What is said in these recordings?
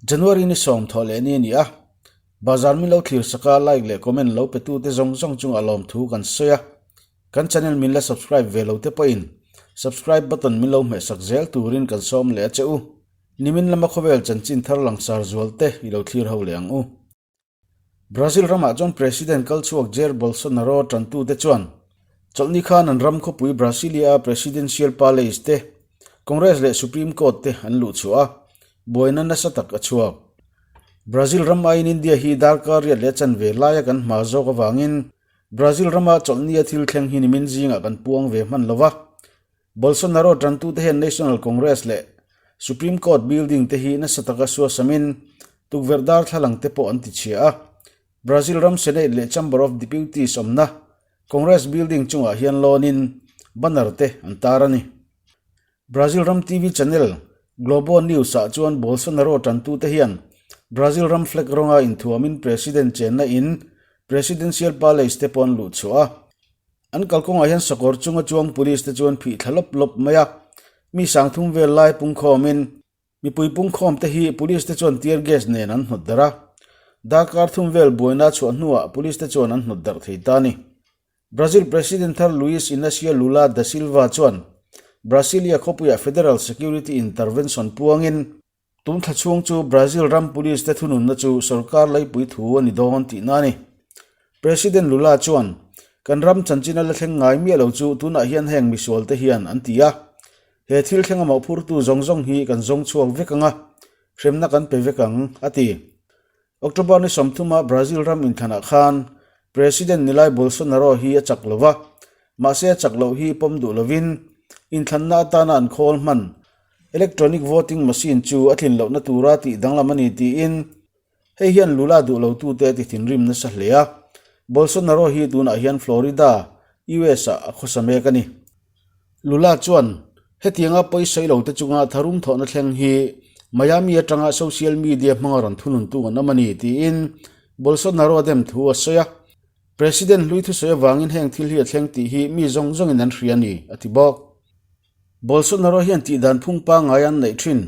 January ni 10 leh ni a ni a, bazar min lo thlir sak a like leh comment lo pe tute zawng zawng chungah lawmthu kan sawi a, kan channel min la subscribe ve lo te pawhin subscribe button min lo hmeh sak zel turin kan sawm leh a che u. Nimin lama khawvel chanchin thar langsar zual te i lo thlir ho leh ang u. Brazil ramah chuan President kalchhuak Jair Bolsonaro tantute chuan chawlhni khan an ram khawpui Brasilia-a Presidential Palace te, Congress leh Supreme Court te an luh chhuah a, buaina nasa tak a chhuak. Brazil ram aiin India hi darkar riat leh chanve laia kan hma zawk avangin Brazil rama chawlhnia thil thleng hi nimin zingah kan puang ve hman lo va. Bolsonaro tantute hian National Congress leh Supreme Court building te hi nasa taka suasamin tukverh darthlalang te pawh an ti chhia a. Brazil ram Senate leh Chamber of Deputies awmna Congress building chungah hian lawnin banner te an tar a ni. Brazil ram TV channel Globo News ah chuan Bolsonaro tantute hian Brazil ram flag rawnga inthuamin President chenna in Presidential Palace te pawh an luh chhuah a. An kalkawngah hian sakawr chunga chuang police te chuan phih thla lawp lawp mai a, mi sangthum vel lai pungkhawmin mipui pungkhawm te hi police te chuan tear gas nen an hnawt darh a, darkar thum vel buaina chhuah hnuah police te chuan an hnawt darh thei ta a ni. Brazil President thar Luiz Inacio Lula da Silva chuan Brasilia khawpuiah Federal Security Intervention puangin tun thla chhung chu Brazil ram police te thununna chu sorkar leipui thu a ni dawn tihna a ni. President Lula chuan, Kan ram chanchina la thleng ngai miah lo chu tunah hian heng misual te hian an ti a. He thil thleng a mawhphurtu zawng zawng hi kan zawng chhuak vek ang a, hremna kan pe vek ang, a ti. October ni 30 a Brazil ram inthlanah khan President Nilai Bolsonaro hi a chak lo va, mahse a chak loh hi pawm duh lovin inthlanna atana an khawl hman Electronic voting machine chu a tlin lohna tura tih danglam a ni tiin hei hian Lula duh lotute a ti thinrim nasa hle a. Bolsonaro hi tunah hian Florida, US ah a khawsa mek a ni. Lula chuan hetianga pawisawi lote chunga tharum thawhna thleng hi Miami atanga social media hmanga rawn thununtu an awm a ni tiin Bolsonaro a dem thu a sawi a. President hlui thusawi avangin heng thil hi a thleng tih hi mi zawng zawngin an hria a ni, a ti bawk. Bolsonaro hian tihdan phung pangngai an neih thin.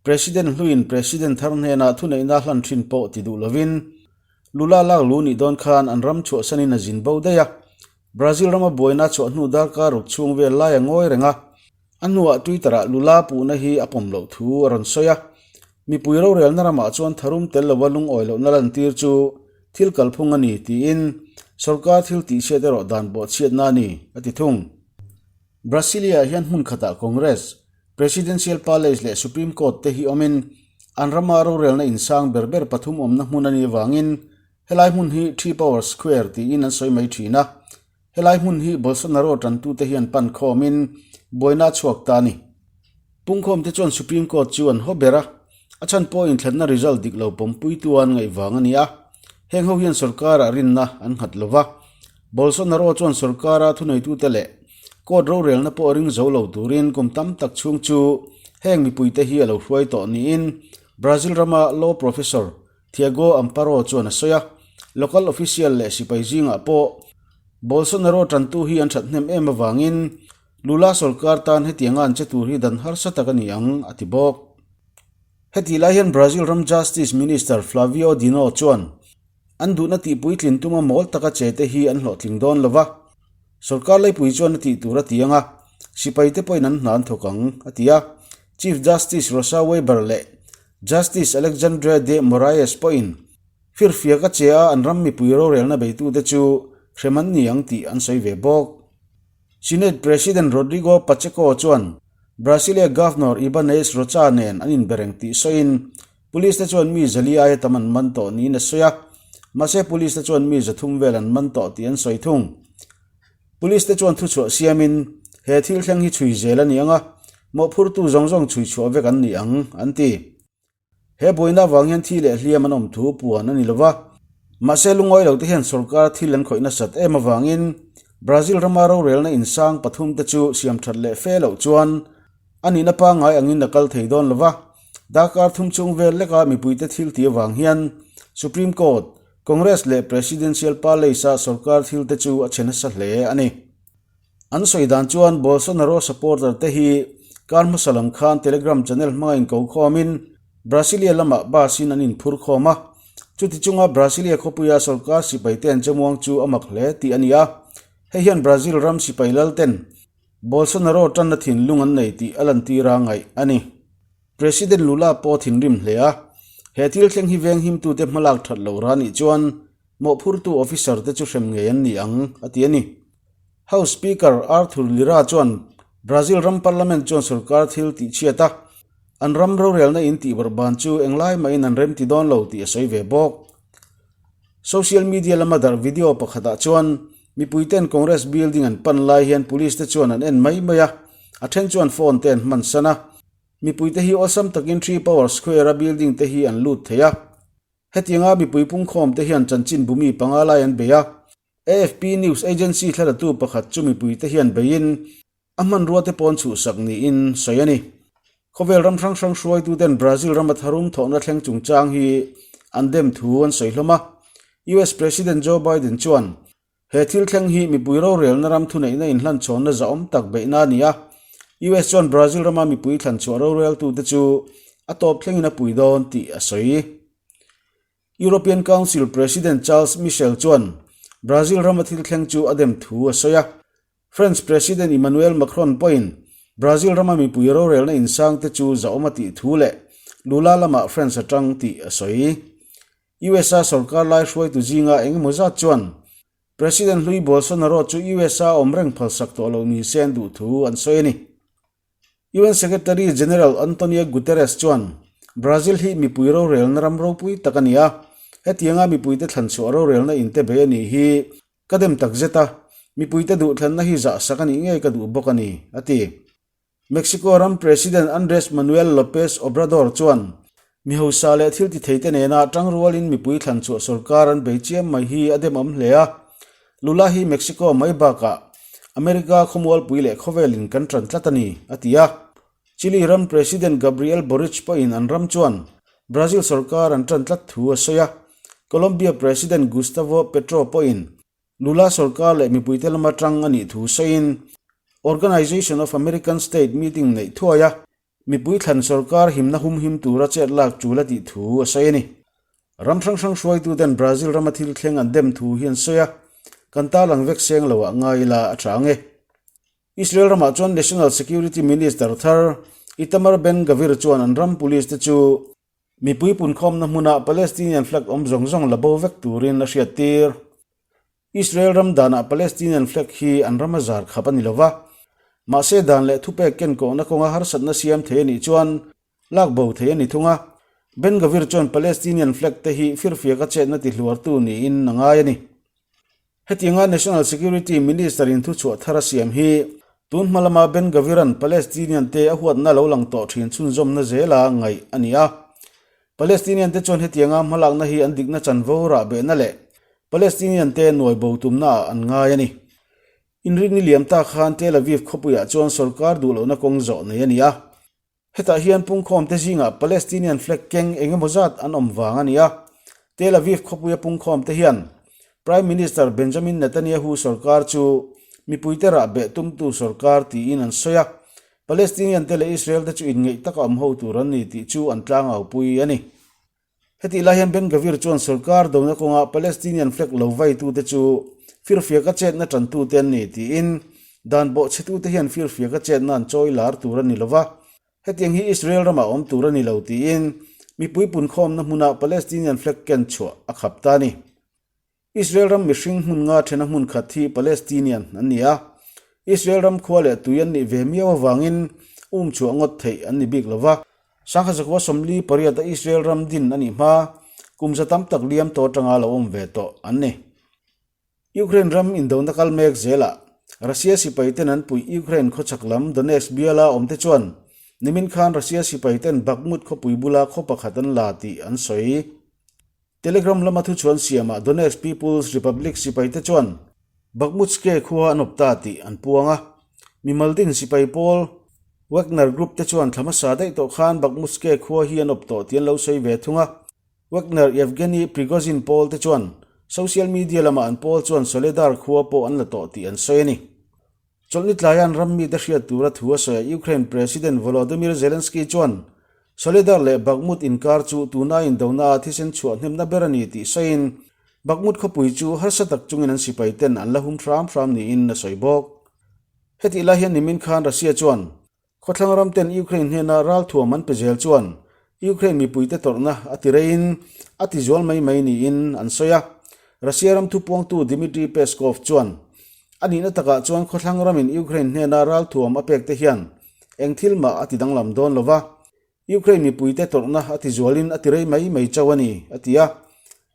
President hluin President thar hnenah thuneihna hlan thin pawh ti duh lovin Lula lak lu nih dawn khan an ram chhuahsanin a zin bo daih a. Brazil rama buaina chhuah hnu darkar ruk chhung vel lai a ngawi reng a. A hnuah Twitter-ah Lula puhna hi a pawm loh thu a rawn sawi a. Mipui rorelna ramah chuan tharum tel lova lungawi lohna lantir chu thil kalphung a ni tiin sorkar thil tihchhiat erawh dan bawhchhiatna a ni, a ti thung. Brasilia-ah hian hmun khatah Congress, Presidential Palace leh Supreme Court te hi awmin an rama rorelna insang ber ber pathum awmna hmun a nih avangin helai hmun hi Three Power Square tiin an sawi mai thin a. Helai hmun hi Bolsonaro tantute hian pan khawmin buaina a chhuak ta a ni. Pungkhawmte chuan Supreme Court chu an haw ber a, a chhan pawh inthlanna result dik lo pawmpuitu an ngaih vang a ni a. Heng ho hian sorkarah rinna an nghat lo va, Bolsonaro chuan sorkara thuneitute leh court rorelna pawh ring zo lo turin kum tam tak chhung chu heng mipuite hi a lo hruai tawh niin Brazil rama law professor Thiago Amparo chuan a sawi a. Local official leh sipai zingah pawh Bolsonaro tantu hi an that hnem em avangin Lula sorkar tan hetianga an che tur hi dan harsa tak a ni ang, a ti bawk. Hetih lai hian Brazil ram Justice Minister Flavio Dino chuan An duhna tihpuitlin tuma mawl taka che te hi an hlawhtling dawn lo va, sorkar leipui chuan a tih tur a ti ang a, sipaite pawhin an hna an thawk ang, a ti a. Chief Justice Rosa Weber leh Justice Alexandre de Moraes pawhin firfiak a che a an ram mipui rorelna beitute chu hrem an ni ang tih an sawi ve bawk. Senate President Rodrigo Pacheco chuan Brasilia Governor Ibaneis Rocha nen an inbereng tih sawiin Police te chuan mi zali aia tam an man tawh niin a sawi a, mahse police te chuan mi zathum vel an man tawh tih an sawi thung. Police te chuan thuchhuah siamin he thil thleng hi chhui zel a ni ang a, mawhphurtu zawng zawng chhui chhuah vek an ni ang, an ti. He buaina avang hian thi leh hliam an awm thu puan a ni lo va, mahse lungawi lo te hian sorkar thil an khawih nasat em avangin Brazil rama rorelna insang pathum te chu siam that leh fe loh chuan A nihna pangngai angin a kal thei dawn lo va, darkar thum chung vel leka mipuite thil tih avang hian Supreme Court, Congress leh Presidential Palace-a sorkar thilte chu a chhe nasa hle a ni. An sawi dan chuan Bolsonaro supporter te hi kar hmasa lam khan Telegram channel hmanga inko khawmin Brasilia lamah bus-in an inphur khawm a. Chuti chunga Brasilia khawpuia sorkar sipaite an chemuang chu a mak hle tih a ni a. Hei hian Brazil ram sipai lalten Bolsonaro tanna thinlung an nei tih a lantir a ngaih a ni. President Lula pawh thinrim hle a. He thil thleng hi venghimtute hmalak that loh ra nih chuan mawhphurtu officer te chu hrem ngei an ni ang, a ti a ni. House Speaker Arthur Lira chuan Brazil ram parliament chuan sorkar thil tihchhiat a, an ram rorelna in tihbawrh ban chu englai mahin an remti dawn lo tih a sawi ve bawk. Social media lama darh video pakhatah chuan mipuiten Congress building an pan lai hian police te chuan an en mai mai a, a then chuan phone te an hman san a. Mipuite hi awlsam takin Three Power Square-a building te hi an lut thei a. Hetianga mipui pungkhawm te hian chanchin bumi panga lai an bei a. AFP news agency thlalatu pakhat chu mipuite hian beiin a hmanrua te pawn chhuhsak niin sawi a ni. Khawvel ram hrang hrang hruaituten Brazil rama tharum thawhna thleng chungchang hi an dem thu an sawi hlawm a. US President Joe Biden chuan he thil thleng hi mipui rorelna ram thuneihna inhlanchhawnna zahawm tak beihna a ni a. US chuan Brazil rama mipui thlanchhuah roreltute chu a tawp thlengin a pui dawn tih a sawi. European Council President Charles Michel chuan Brazil rama thil thleng chu a dem thu a sawi a. French President Emmanuel Macron pawhin Brazil rama mipui rorelna insangte chu zahawm a tih thu leh Lula lamah France a tang tih a sawi. USA sorkar lai hruaitu zinga eng emaw zat chuan President hlui Bolsonaro chu USA awm reng phalsak tawh lo ni se an duh thu an sawi a ni. UN Secretary General Antonio Guterres chuan, Brazil hi mipui rorelna ram ropui tak a ni a, hetianga mipuite thlanchhuah rorelna inte bei a nih hi ka dem takzet a, mipuite duhthlanna hi zahsak a nih ngei ka duh bawk a ni, a ti. Mexico ram President Andres Manuel Lopez Obrador chuan, Mi hausa leh thil titheite nena tangrualin mipui thlanchhuah sorkar an bei chiam mai hi a demawm hle a. Lula hi Mexico mai bakah America khawmualpui leh khawvelin kan tan tlat a ni, a ti a. Chile ram President Gabriel Boric pawhin an ram chuan Brazil sorkar an tan tlat thu a sawi a. Colombia President Gustavo Petro pawhin Lula sorkar leh mipuite lama tang a nih thu sawiin Organization of American State meeting neih thuai a. Mipui thlan sorkar himna humhim tura chet lak tul a tih thu a sawi a ni. Ram hrang hrang hruaituten Brazil rama thil thleng an dem thu hi an sawi a, kan tarlang vek seng lo ah ngai ila a tha ang e. Israel ramah chuan National Security Minister thar Itamar Ben-Gvir chuan an ram police te chu mipui punkhawmna hmuna Palestinian flag awm zawng zawng la bo vek turin a hriattir. Israel ram danah Palestinian flag hi an rama zar khap a ni lo va, mahse dan leh thupek kenkawhna kawnga harsatna siam thei a nih chuan lak bo thei a ni thung a. Ben Gvir chuan Palestinian flag te hi firfiaka chetna tihluartu niin a ngai a ni. Hetianga National Security Minister in thuchhuah thar a siam hi tun hma lama Ben Gvir-a'n Palestinian te a huatna lo lang tawh thin chhunzawmna zela ngaih a ni a. Palestinian te chuan hetianga hmalakna hi an dikna chanvo rahbehna leh Palestinian te nuai bo tumna ah an ngai a ni. Inrinni liam ta khan Tel Aviv khawpuiah chuan sorkar duh lohna kawng zawh nei a ni a. Hetah hian pungkhawm te zingah Palestinian flag keng eng emaw zat an awm vang a ni a. Tel Aviv khawpuia pungkhawm te hian Prime Minister Benjamin Netanyahu sorkar chu mipuite rahbeh tumtu sorkar tiin an sawi a. Palestinian te leh Israel te chu inngeih taka awm ho tur an ni tih chu an tlangaupui a ni. Hetih lai hian Ben Gvir chuan sorkar dona kawnga Palestinian flag lo vaitute chu firfiaka chetna tantute an ni tiin dan bawhchhetute hian firfiaka chetna an chawi lar tur a ni lo va, hetiang hi Israel ramah awm tur a ni lo tiin mipui punkhawmna hmuna Palestinian flag ken chhuah a khap ta a ni. Israel ram mihring hmun nga thena hmun khat hi Palestinian an ni a, Israel ram khua leh tui an nih ve miau avangin um chhuah ngawt theih an ni bik lo va. Sangha zakua 48 a Israel ram din a nih hma kum za tam tak liam tawh atanga lo awm ve tawh an ni. Ukraine ram indona kal mek zelah Russia sipai ten an puih Ukraine khawchhak lam Donetsk biala awmte chuan nimin khan Russia sipai ten Bakhmut khawpui bula khaw pakhat an la tih an sawi. Telegram lama thuchhuan siamah Donetsk People's Republic sipaite chuan Bakhmutske khua an awp ta tih an puang a. Mimaldin sipai pawl Wagner Group te chuan thla hmasa daih tawh khan Bakhmutske khua hi an awp tawh tih an lo sawi ve thung a. Wagner Yevgeny Prigozhin pawl te chuan social media lamah an pawl chuan Soledar khua pawh an la tawh tih an sawi a ni. Chawlhni tlaia'n ram mite hriat tura thu a sawi a Ukraine President Volodymyr Zelensky chuan. Soledar leh Bakhmut inkar chu tuna indona a thisen chhuah hnemna ber a ni tih sawiin Bakhmut khawpui chu harsa tak chungin an sipai ten an la hum hram hram niin a sawi bawk. Hetih lai hian nimin khan Russia chuan Khawthlang ram ten Ukraine hnena ralthuam an pe zel chuan Ukraine mipuite tawrhna a ti reiin a ti zual mai mai niin an sawi a. Russia ram thupuangtu Dmitry Peskov chuan a nihna takah chuan khawthlang ramin Ukraine hnena ralthuam a pek te hian eng thil mah a ti danglam dawn lo va, Ukraine mipuite tawrhna a ti zualin a ti rei mai mai chauh a ni, a ti a.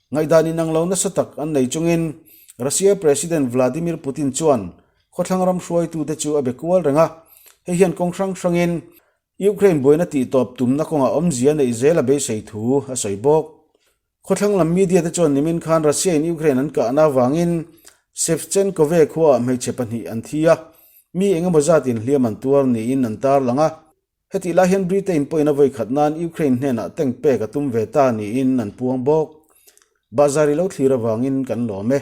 Ngaihdan inang lo nasa tak an nei chungin Russia President Vladimir Putin chuan khawthlang ram hruaitute chu a be kual reng a, hei hian kawng hrang hrangin Ukraine buaina tihtawp tumna kawngah awmzia neih zel a beisei thu a sawi bawk. Khawthlang lam media te chuan nimin khan Russia in Ukraine an kahna avangin Shevchenkove khuaah hmeichhe pahnih an thi a, mi engemaw zatin hliam an tuar niin an tarlang a. Hetih lai hian Britain pawhin a vawi khat nan Ukraine hnenah tank pek a tum ve ta niin an puang bawk. Bahzar i lo thlir avangin kan lawm e.